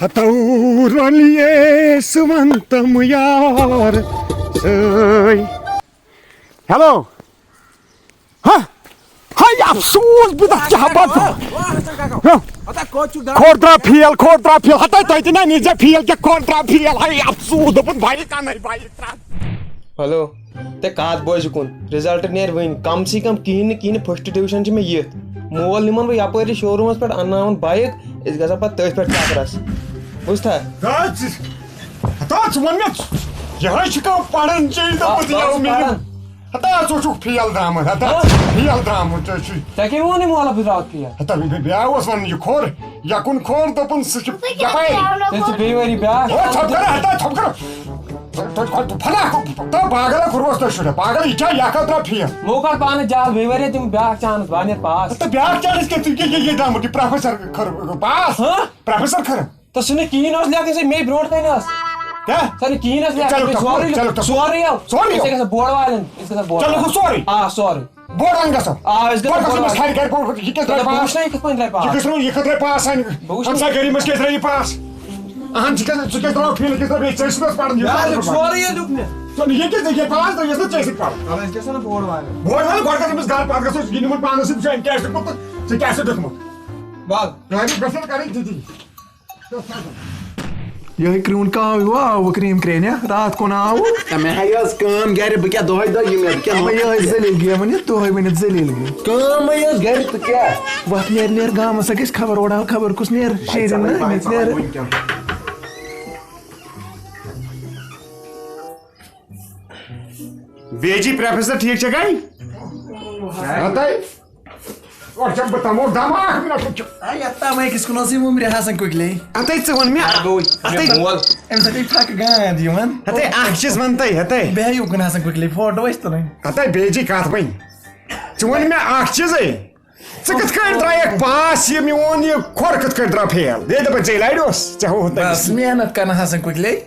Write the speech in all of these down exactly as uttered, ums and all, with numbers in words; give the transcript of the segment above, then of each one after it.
ہتو رلیے سُہ ون تم یار سٲے۔ ہیلو۔ ہا؟ ہاے افسوس، بہٕ دَپہٕ کیٛاہ پَتہٕ؟ ہا؟ کھوٚر درٛاو فیل، کھوٚر درٛاو فیل۔ ہتا تۄہہِ تہِ نہ نِجا فیل کیٛاہ، کھوٚر درٛاو فیل۔ ہاے افسوس، دوٚپُن بایِک اَنَے، بایِک ترٛاو۔ ہیلو۔ تے کتھ بوزِ کُن، رِزلٹ نیرِ وٕنۍ، کم سے کم کِہیٖنۍ نہٕ کِہیٖنۍ نہٕ، فٔسٹ ڈِوِجن چھِ مےٚ یِتھ۔ مول نِمن بہٕ یپٲرۍ شوروٗمس پٮ۪ٹھ، انناون بایِک، أسۍ گژھو پتہٕ تٔتھۍ پٮ۪ٹھ چکرس۔ بوٗزتھا؟ ہتا ژٕ وَن مےٚ، یِہوٚے چھُکھا پران، ژےٚ یہِ آ، دوٚپُتھ بہٕ یَوٕ چھُس مےٚ پران۔ ہتا ژٕ چھُکھ فیل درٛامُت، ہتا ہا؟ فیل درٛامُت ژےٚ چھُے۔ ژےٚ کٔمۍ ووٚن یہِ مولہ بہٕ درٛاوُس فیل؟ ہتا مےٚ، مےٚ، مےٚ اوس وَنُن یہِ کھوٚر، یَکُن کھوٚر، دوٚپُن سُہ چھُ یپٲرۍ۔ تیٚلہِ چھِ بیٚیہِ ؤری بیٛاکھ۔ او، ژھۄپہٕ کر، ہتا ژھۄپہٕ کر۔ تۄہہِ، تۄہہِ، تۄہہِ، پھلا، تو پاگل ہے کوٚروس تۄہہِ شُرۍ، پاگل، یہِ کیٛاہ، یہِ اکھ ہا درٛاو فیل۔ مو کر پانہٕ جال، بیٚیہِ واریاہ تِم بیٛاکھ چانس، بہٕ انہٕ پاس۔ تہٕ بیٛاکھ چانس کیٛاہ، ژٕ کیٛاہ، یہِ، یہِ درٛامُت، یہِ پروفیسر کھٔر، پاس؟ ہاں؟ پروفیسر کھٔر۔ تہٕ سُہ نہٕ کِہیٖنۍ اوس لیکھُن، سُہ مے برونٛٹھ کنہِ اوس۔ کیٛاہ؟ سُہ نہٕ کِہیٖنۍ اوس لیکھُن، چلو، بیٚیہِ چلو، سورُے، چلو، چلو۔ سورُے یو۔ سورُے یو۔ أسۍ گژھو بوڑ والٮ۪ن، أسۍ گژھو بوڑ چلو، والٮ۪ن۔ گوٚو سورُے۔ آ، سورُے۔ بوڑ وۄنۍ گژھو۔ آ، أسۍ گژھو گۄڈٕ گژھو بوڑ أمِس والٮ۪ن۔ ہرِ گرِ پوٚر، یہِ کیٛاہ ترٛایہِ مطلب، بہٕ پاس؟ وٕچھنا یہِ کِتھ پٲٹھۍ ترٛایہِ پاس۔ یہِ کِتھ پٲٹھۍ، یہِ کِتھ پٲٹھۍ پاس سانہِ بہٕ وٕچھٕ۔ ہمسایہِ گٔری منٛز کیٛاہ ترٛایہِ یہِ پاس؟ اہن، ژٕ کیٛاہ، ژٕ کیٛاہ ترٛاوکھ فیل، یہِ کیٛاہ ترٛاوِ بیٚیہِ ژےٚ سۭتۍ اوس پران یہِ یارٕ، پاس۔ سورُے یہِ کیٛاہ، ژٕ کیٛاہ پاس ترٛٲوِتھ نہٕ ژےٚ سۭتۍ پران؟ اَدٕ أسۍ کیٛاہ سا نہٕ بوڑ والٮ۪ن۔ بوڑ والٮ۪ن گۄڈٕ گژھو أمِس گرٕ، پتہٕ گژھو أسۍ یہِ نِمُن پانس سۭتۍ، وٕچھو أمۍ کیٛاہ آسہِ دیُتمُت، ژےٚ کیٛاہ آسہِ دیُتمُت۔ وَل۔ گرِ گژھِ نہٕ کرٕنۍ تِتی۔ یِہوٚے کرٛیوٗن کاو ہیوٗ آو وۄنۍ کرٛیٖم کرٛینہِ، راتھ کُن آوُ۔ تہٕ مےٚ ہا یہِ ٲس کٲم گرِ، بہٕ کیٛاہ دۄہَے دۄہَے یِمہٕ، بہٕ کیٛاہ اَوَے نوکر یِہوٚے چھُس؟ ذٔلیٖل گیم وَنہِ، دۄہَے ؤنِتھ ذٔلیٖل گیم۔ کٲمٕے ٲس گرِ تہٕ کیٛاہ؟ وَتھ نیر نیر گامَس، سۄ گژھِ خبر اورٕ آو خبر کُس نیر، شیرِن نہ أمِس نیر۔ بیجی پروفیسر ٹھیٖک چھا گٔے؟ ہَتَے۔ اورٕ چھَم بہٕ تَموکھ دَماکھ مےٚ چھُ۔ اے، یَتھ تام أکِس کُن اوسُے وُمرِ حسن کُکلے۔ ہَتَے ژٕ وَن مےٚ۔ آ، گوٚو، اَتَے مےٚ مول۔ أمِس ہَتَے پھَکہٕ گانٛد یِوان۔ ہَتَے اَکھ چیٖز وَن تَے، ہَتَے۔ بیٚہہ یوٗکُن حسن کُکلے، فوٹو ٲسۍ تُلٕنۍ۔ ہَتَے بیجی کَتھ وۄنۍ۔ ژٕ وَن مےٚ اَکھ چیٖزٕے۔ ژٕ کِتھ کٔنۍ ترٛایَکھ پاس یہِ میون یہِ کھۄر کِتھ کٔنۍ درٛاو فیل؟ بیٚیہِ دَپان ژےٚ لَرِ اوس، ژےٚ ہووُتھ نہٕ بَس أمِس۔ محنت کَرنَس حسن کُکلے۔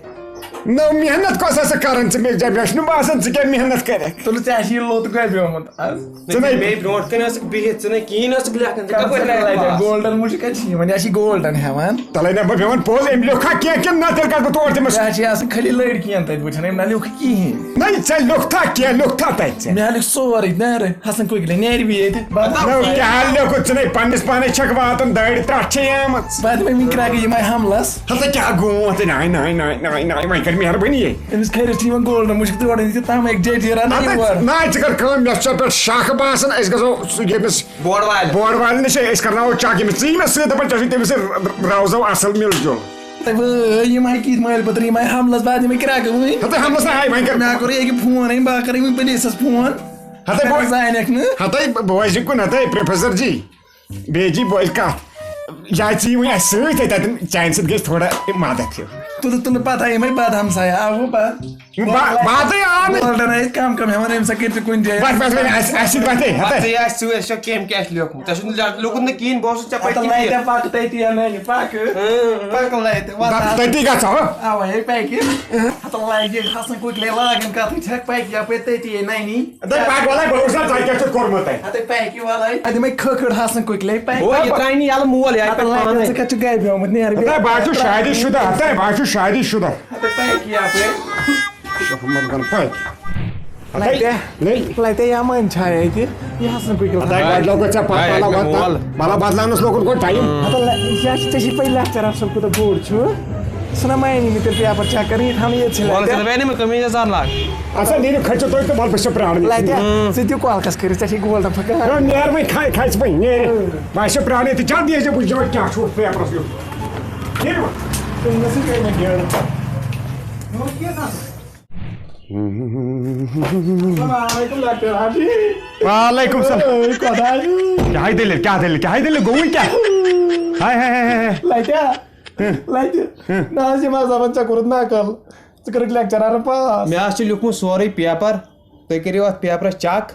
نو محنت کۄس ہسا کران ژٕ؟ مےٚ، مےٚ چھُنہٕ باسان ژٕ کیٛاہ محنت کَرکھ۔ تُلہٕ ژےٚ اَسہِ یہِ لوٚت کَتہِ پیومُت آز؟ ژٕ نَے مے برونٛٹھ کَنہِ ٲسٕکھ بِہِتھ، ژٕ نَے کِہیٖنۍ ٲسٕکھ لیکھان، ژٕ کَپٲرۍ لیکھکھ پاس؟ گولڈن مُجہِ کَتہِ چھِ یِوان؟ یہِ چھِ گولڈن ہٮ۪وان۔ تَلَے نہ بہٕ مےٚ وَن پوٚز، أمۍ لیوٚکھا کینٛہہ کِنہٕ نہ؟ تیٚلہِ کَتھ بہٕ تور تٔمِس؟ مےٚ چھِ آسان خٲلی لٔڑکِیَن تَتہِ وٕچھان، أمۍ نہ لیوٚکھ کِہیٖنۍ۔ نہ، ژےٚ لیوٚکھتھا کینٛہہ، لیوٚکھتھا تَتہِ ژےٚ؟ مےٚ لیوٚکھ سورُے، نہ رٕ، حسن کُکلہِ نیرِ بیٚیہِ ییٚتہِ۔ بَدل نہ، کیٛاہ لیوٚکھُتھ ژٕ نَے پنٛنِس پانَے چھَکھ واتان، دٲرِ ترٛٹھ چھے آمٕژ۔ پَتہٕ مےٚ وٕنہِ کرٛاکہٕ یِمَے حملَس۔ ہَتہٕ کیٛاہ گوٚو وۄنۍ؟ نہ، نہ، نہ، نہ، نہ، وۄنۍ کر مہربٲنی۔ أمِس خٲرِس چھِ یِوان گولڈن مُشک تہٕ اورٕ أنِتھ یہِ تام أکۍ جے جی رَنان اَدٕ یور۔ نہ، ژٕ کر کٲم، مےٚ چھُ ژےٚ پٮ۪ٹھ شک باسان، أسۍ گژھو سُہ ییٚمِس بوڑ والہِ۔ بوڑ والہِ نِش، أسۍ کرناوو چَک ییٚمِس۔ ژٕ یہِ مےٚ سۭتۍ دَپان، ژےٚ چھُے تٔمِس سۭتۍ روزو اَصٕل مِل جُل۔ تہٕ وٲے، یِم ہاے کِتھ مٲلۍ پٔترٕ، یِم ہاے حملس بعد یِمے کرٛاکہٕ وٕنۍ۔ ہَتہٕ حملس نہ آے، وۄنۍ کر۔ مےٚ کوٚر ییٚکہِ فون، أمۍ با کَرٕ أمۍ پُلیٖسَس فون۔ ہَتَے بہٕ زانٮ۪کھ نہٕ۔ ہَتَے بوزِ کُن، ہَتَے پروفیسر جی۔ بیٚیہِ جی بوزِ کَتھ۔ یا ژٕ یہِ وۄنۍ اَسہِ سۭتۍ، تَتٮ۪ن چانہِ سۭتۍ گژھِ تھوڑا مدد ہیوٗ۔ تُلہٕ، تُلہٕ پَتہٕ یِمَے بد ہمسایہِ، آوٕ با۔ با-، باتٕے آو نہٕ۔ گولڈن آسہِ کَم کَم ہٮ۪وان، أمۍ سا کٔرۍ ژٕ کُنہِ جایہِ۔ بَس، بَس، وۄنۍ اَسہِ، اَسہِ سۭتۍ وَتھے، ہَتَے۔ ژٕ یہِ آسہِ سۭتۍ، اَسہِ چھا کیٚمۍ کیٛاہ چھُ لیوٚکھمُت؟ ژےٚ چھُنہٕ لیوٚکھمُت نہٕ کِہیٖنۍ، بہٕ اوسُس ژےٚ پَتہٕ پَتہٕ لَگہِ پَتہٕ تٔتی اَنٕنۍ، پَکہٕ۔ اۭں، اۭں۔ پَکہٕ لَگہِ تہٕ وَلہٕ دَپ، حظ۔ تٔتی گژھو۔ اَوَے، ہے پَکہِ۔ ہَتہٕ لَگہِ حسن کُکلے لاگَن کَتھٕے چھَکھ پَکہِ یَپٲرۍ تٔتی ہے نَنی۔ ہے پَکھ وَلَے، بہٕ وٕچھٕ نا ژےٚ کیٛاہ چھُتھ کوٚرمُت تۄہہِ۔ ہَتَے پَکہِ وَلَے۔ اَدٕ یِمَے کھٔکھٕڑ حسن کُکلے پَکہِ۔ او، یہِ ترٛاونہِ یَلہٕ مول، یہِ اَتہِ ہَتَے پٮ۪ٹھ پانَے۔ ژٕ کَتہِ چھُکھ گَرِ بیومُت؟ نیر ہَتَے، بیٚیہِ۔ بہٕ ہا چھُس شادی شُدہ، ہَتَے، بہٕ ہا چھُس شادی شُدہ۔ ہَتَے پَکہِ یَپٲرۍ۔ شوف محمد گن پاک۔ لَتہِ، لَتہِ۔ لَتہِ یَمَن چھا ییٚتہِ؟ یہِ حسن کُکِل۔ ہَتَے گۄڈٕ لوگُن ژےٚ پَتہٕ ہے، پَلو مےٚ وَتھ۔ مول۔ مطلب بدلاونَس لوگُن گۄڈٕ ٹایم۔ ہَتَے لَ-، یہِ چھا، ژےٚ چھِ پَے لیکچرار صٲب کوٗتاہ بوٚڑ چھُ۔ سُہ نہ مانی نہٕ تیٚلہِ پیپر چیک کَرٕنۍ، یہِ تھاونہٕ ییٚتہِ چھِ وَلہٕ لَتہِ۔ ژٕ دَپے نہٕ مےٚ قمیٖض یَزار لاگ۔ اَسا نیٖرِو کھٔژِو تُہۍ تہٕ وَلہٕ بہٕ چھُسو پرٛاران۔ لَتہِ، ژٕ تہِ کۄل کَس کٔرِتھ، ژےٚ چھے گول دَپہٕ۔ نیر وۄنۍ کھَ-، کھَژِ وۄنۍ، نیر۔ وۄنۍ چھِ پرٛاران تہٕ جلدی ٲسۍزیو، بہٕ وٕچھِ پیپرَس یُن۔ نیٖرِو وۄنۍ۔ تُہۍ مےٚ سۭتۍ کَرِ مےٚ گیڈٕ۔ السلام علیکم ڈاکٹر حاجی۔ وعلیکم السلام۔ اے خۄدایو۔ کیٛاہ دٔلیٖل، کیٛاہ دٔلیٖل، کیٛاہ دٔلیٖل، گوٚوُے کیٛاہ؟ ہاے، ہاے، ہاے، ہاے، ہاے۔ لَتہِ، ہہ۔ لَتہِ۔ ہہ۔ نہ حظ، یِم حظ دَپان ژےٚ کوٚرُتھ نقل۔ ژٕ کٔرٕکھ لیکچرارَن پاس۔ مےٚ حظ چھُ لیوٗکھمُت سورُے پیپر۔ تُہۍ کٔرِو اَتھ پیپرَس چیک۔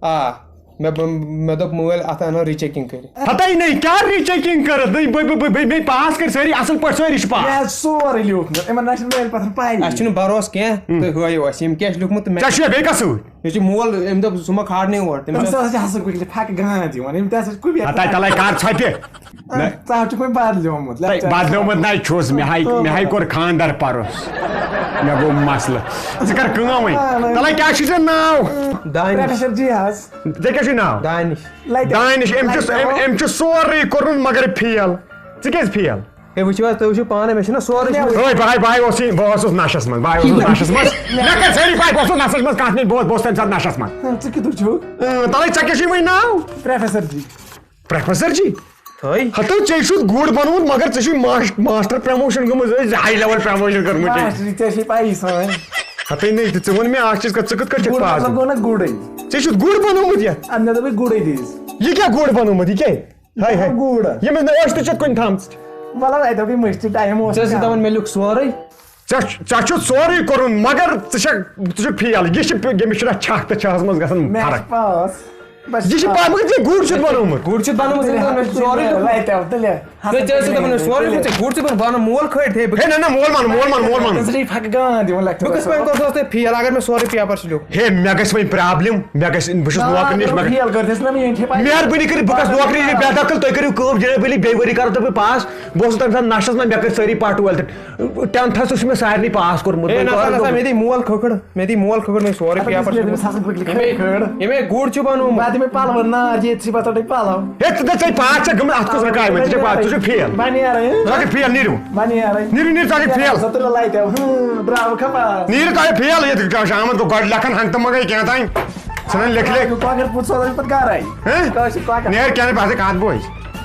آ۔ مےٚ بہٕ- مےٚ دوٚپ مٲلۍ، اَتھ اَنو ریچیکِنگ کٔرِتھ۔ ہتے نہٕ، کیٛاہ ریچیکِنگ کٔرٕتھ؟ نٔے بٔے بٔے بٔے بٔے پاس کٔرۍ سٲری اَصٕل پٲٹھۍ، سٲری چھِ پاس۔ مےٚ حظ سورُے لیوٗکھمُت، یِمَن نہ چھُنہٕ مٲلۍ پَتھَر پَیی۔ اَسہِ چھُنہٕ بروسہٕ کینٛہہ، تُہۍ ہٲیِو اَسہِ یِم کیٛاہ چھِ لیوٗکھمُت تہٕ مےٚ ژےٚ چھُے بیٚیہِ کَس سۭتۍ؟ مےٚ چھُ مول، أمۍ دوٚپ ژٕ مہ کھار نہٕ یور، تٔمِس تٔمِس ٲس۔ ٲس یہِ حسن کُکلہِ پھَکہٕ گانٛد یِوان، أمۍ تہِ ہسا چھِ کُبیَر ہتے تَلَے کَر ژھۄپہِ۔ نہ۔ ژٕ ہا چھُکھ وۄنۍ بدلیومُت، تۄہہِ lecture۔ بدلیومُت نَے چھُس، مےٚ ہاے، مےٚ ہاے کوٚر خانٛدر پَرُس۔ مےٚ گوٚو مسلہٕ۔ ژٕ کر کٲم وۄنۍ۔ آ، وۄنۍ۔ تَلَے کیٛاہ چھُے ژےٚ ناو؟ دانِش۔ پروفیسر جی حظ۔ ژےٚ کیٛاہ چھُے ناو؟ دانِش۔ لَتہِ۔ دانِش، أمۍ چھُ، لَتہِ۔ أمۍ، أمۍ چھُ سورُے کوٚرمُت مگر فیل۔ ژٕ کیٛازِ فیل؟ ہے، وٕچھِو حظ، تُہۍ وٕچھِو پانَے، مےٚ چھُنہ سورُے مےٚ وٕچھ۔ ہے، بہٕ ہاے، بہٕ ہاے اوسُس، بہٕ اوسُس نشس منٛز، بہٕ ہاے اوسُس نشس منٛز۔ مےٚ کر سٲری پاے، بہٕ اوسُس نشس منٛز، کانٛہہ نہٕ، بہٕ اوسُس، بہٕ اوسُس تَمہِ ساتہٕ نشس منٛز۔ ژٕ کِتھُے چھُکھ؟ اۭں، تَلَے ژےٚ کیٛاہ چھُے وۄنۍ ناو؟ Professor G. Professor G? تھٲے۔ ہتو ژےٚ چھُتھ گُر بنومُت، مگر ژےٚ چھُے ماس-، ماسٹر پروموشن گٔمٕژ، أسۍ ہاے لیول پروموشن کٔرمٕژ ژےٚ۔ ماسٹر جی، ژےٚ چھے پَیی سٲنۍ۔ ہتٕے نہٕ، ژٕ وَن مےٚ اکھ چیٖز کَتھ، ژٕ کِتھ کٔنۍ چھَکھ گُر پاس مطلب گوٚمُت؟ گوٚو نہ گُرٕے۔ ژےٚ چھُتھ گُر بنومُت یتھ؟ اَدٕ مےٚ دوٚپُے گُرٕے دیٖز۔ یہِ کیٛاہ گُر بنومُت؟ یہِ کیٛاہ؟ ہاے ہاے۔ گُر۔ ییٚمِس نہٕ أچھ تہِ چھَکھ کُنہِ تھامژٕ۔ مطلب، اَتہِ دوٚپُے مٔشتٕے ٹایم اوس ژےٚ ٲسٕے کم۔ دَپان مےٚ لیوٚکھ سورُے۔ ژےٚ چھُ، ژےٚ چھُتھ سورُے کوٚرمُت، مگر ژٕ چھَکھ، ژٕ چھُکھ فیل۔ یہِ چھِ، ییٚمِس چھُنہ چھَکھ تہٕ چھَہَس منٛز گژھان مےٚ فرق۔ چھِ پاس۔ بس یہِ چھِ پاس۔ پَتہٕ، مگر ژےٚ گُر چھُتھ بنومُت۔ گُر چھُتھ بنومُت، ژےٚ دوٚپ مےٚ چھُ سورُے لیوٚکھمُت۔ وَتہِ آو تیٚلہِ۔ ہے، ژےٚ ٲسٕے دَپان، مےٚ سورُے لیوٚکھمُت، ژےٚ گُر چھُتھ بنومُت، بنومُت، مول کھٲلِتھ، ہے، بہٕ ہے، نہ، نہ، مول مان، مول مان، مول مان۔ ژٕ چھُے پھَکھ گانٛد یِوان لیکچرَس بہٕ کِتھ پٲٹھۍ منٛز۔ کوٚرُتھ تۄہہِ فیل، اگر مےٚ سورُے پیپر چھُ لیوٚکھمُت؟ ہے، مےٚ گژھِ وۄنۍ پرابلم، مےٚ گژھِ، بہٕ چھُس نا، نوکری نِش، مےٚ گژھِ فیل کٔرِتھ ٲسۍ نا مےٚ یِم چھِ پَتہٕ مےٚ ہربٲنی کٔرِتھ، بہٕ گژھٕ نوکری نِش بے دخل، تُہۍ کٔرِو کٲم، جناب علی، بیٚیہِ ؤری کَرو تۄہہِ بہٕ پاس۔ بہٕ اوسُس تَمہِ ساتہٕ نَشَس منٛز، مےٚ کٔرۍ سٲری پَٹھ ٹُوٮ۪لتھٕ۔ ٹٮ۪نتھَس اوس مےٚ سارنٕے پاس کوٚرمُت، ہے، وۄنۍ نہ سا، کَرٕ نہ سا، بہٕ؟ مےٚ دی مول کھٔکھٕڑ، مےٚ دی مول کھٔکھٕڑ، مےٚ سورُے اَدٕ پیپر بِسمِللہ، چھُ تٔمِس ہسا پٔکۍ ییٚمے، کھٔکھٕڑ۔ ییٚمے گُر چھُ بنومُت۔ بہٕ دِمے پَلوَن نار، ییٚتہِ چھِ پَتہٕ تۄہہِ پَلو۔ ہے، ژٕ دَپ ژَے پاس ژےٚ گٔمٕژ، اَتھ کُس رکاوِ وۄنۍ؟ ژٕ چھَکھ پاس، ژٕ چھُکھ فیل۔ بہٕ نیرَے، ہٕنٛہ؟ ژٕ چھَکھ فیل، نیٖرِو۔ بہٕ نیرَے۔ نیٖرِو، نیٖرِو، ژٕ چھَکھ فیل۔ ژٕ تُلہٕ لایٹہِ، ہٕنٛہ، درٛاو کھپا۔ نیٖرِو، ژٕ چھَکھ فیل، ییٚتہِ شامَن گوٚو گۄڈٕ لیکھان ہنٛگتہٕ منٛگَے کینٛہہ تام۔ ژھٕنان لیکھِ لیکھِ۔ کۄکَر پوٗت سوزَے پَتہٕ گَرَے۔ ہٕنٛہ؟ کٲشِر کۄکَر۔ نیر کینٛہہ نہٕ، بہٕ ہسا کَتھ بوے۔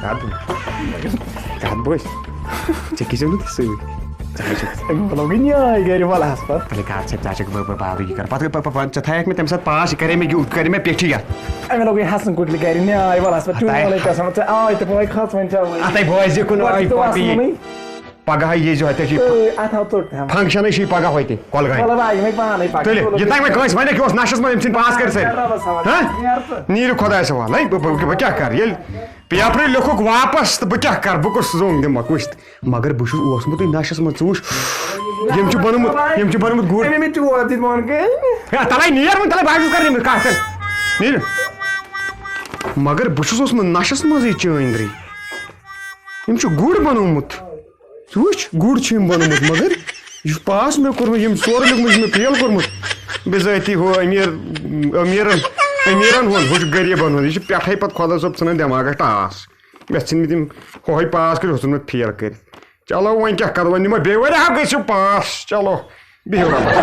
کَتھ بوے۔ کَتھ بوے۔ ژےٚ کیٛاہ چھُنہٕ تہِ سۭتۍ؟ ژےٚ کیٛاہ چھُ؟ أمۍ مطلب گٔے نیٛاے گَرِ وَلہٕ ہَس پَتہٕ۔ تیٚلہِ کَر ژےٚ، ژےٚ چھَکھ بہٕ، بہٕ، بہٕ، بہٕ یہِ کَرٕ۔ پَتہٕ، پَتہٕ، پَتہٕ، پَتہٕ ژےٚ تھایَکھ مےٚ تَمہِ ساتہٕ پاس، یہِ کَرے مےٚ یہِ، کَرے مےٚ پیٚٹھی یَتھ۔ أمۍ لوگُے ہَسُن کُٹلہِ گَرِ نیٛاے وَلہٕ ہَس پَتہٕ، چون ہَتَے۔ وَلَے قسم، ژےٚ آے تہٕ پٲے کھٔژ وۄنۍ ژےٚ وۄنۍ۔ ہَتَے بوزِ کُنہِ وَلہٕ آے تہِ پَتہٕ یہِ۔ وَسُن وٕنی۔ پَگاہ یی زیو تَتہِ چھِ۔ تہٕ اَتھ آو ژوٚٹ تام۔ فنٛکشَنٕے چھِ پَگاہ ہوٚتہِ کۄلگامہِ۔ وَلہٕ وۄنۍ یِمَے پانَے پَکھ۔ تُلہِ، یہِ تام وۄنۍ کٲنٛسہِ وَنہِ کہِ اوس نَشَس منٛز، أمۍ سٕنٛدۍ پاس کٔرۍ سٲری۔ رَبَس حوالہٕ۔ ہہ؟ نیر ژٕ۔ نیٖرِو خۄدایَس حوالہٕ۔ ہے، بہٕ، بہٕ، بہٕ کیٛاہ کَرٕ؟ ییٚلہِ پیپرٕے لیوٚکھُکھ واپَس تہٕ بہٕ کیٛاہ کَرٕ؟ بہٕ کُس زوٚنٛگ دِمَکھ وٕچھِتھ؟ مگر بہٕ چھُس اوسمُتٕے نَشَس منٛز، ژٕ وٕچھ۔ یِم چھِ بَنومُت، یِم چھِ بَنومُت گُر۔ أمۍ، أمۍ، أمۍ چھِ ووت دِتھ وۄنۍ کَرٕنۍ۔ ہے، تَلَے نیر وۄنۍ، تَلَے بہٕ ہا چھُس کَران یِم کَتھ۔ نیٖرِو۔ مگر بہٕ چھُس اوسمُت نَشَس منٛزٕے چٲنٛدرِ۔ یِم چھِ گُر بَنومُت۔ ژٕ وٕچھ، گُر چھُ أمۍ بنومُت، مگر یہِ چھُ پاس مےٚ کوٚرمُت، ییٚمۍ سورُے لیوٚکھمُت، یہِ چھُ مےٚ فیل کوٚرمُت۔ بِذٲتی ہُہ أمیٖر، أمیٖرَن، أمیٖرَن ہُنٛد، ہُہ چھُ غریٖبَن ہُنٛد، یہِ چھُ پٮ۪ٹھَے پَتہٕ خۄدا صٲب ژھٕنان دٮ۪ماغَس ٹاس۔ مےٚ ژھٕنۍ مٕتۍ یِم ہُہَے پاس کٔرِتھ، ہُہ ژھُن مےٚ فیل کٔرِتھ۔ چلو وۄنۍ کیٛاہ کَرو، وۄنۍ نِمو بیٚیہِ ؤرۍ ہا گٔژھِو پاس، چلو بِہِو رۄبَس۔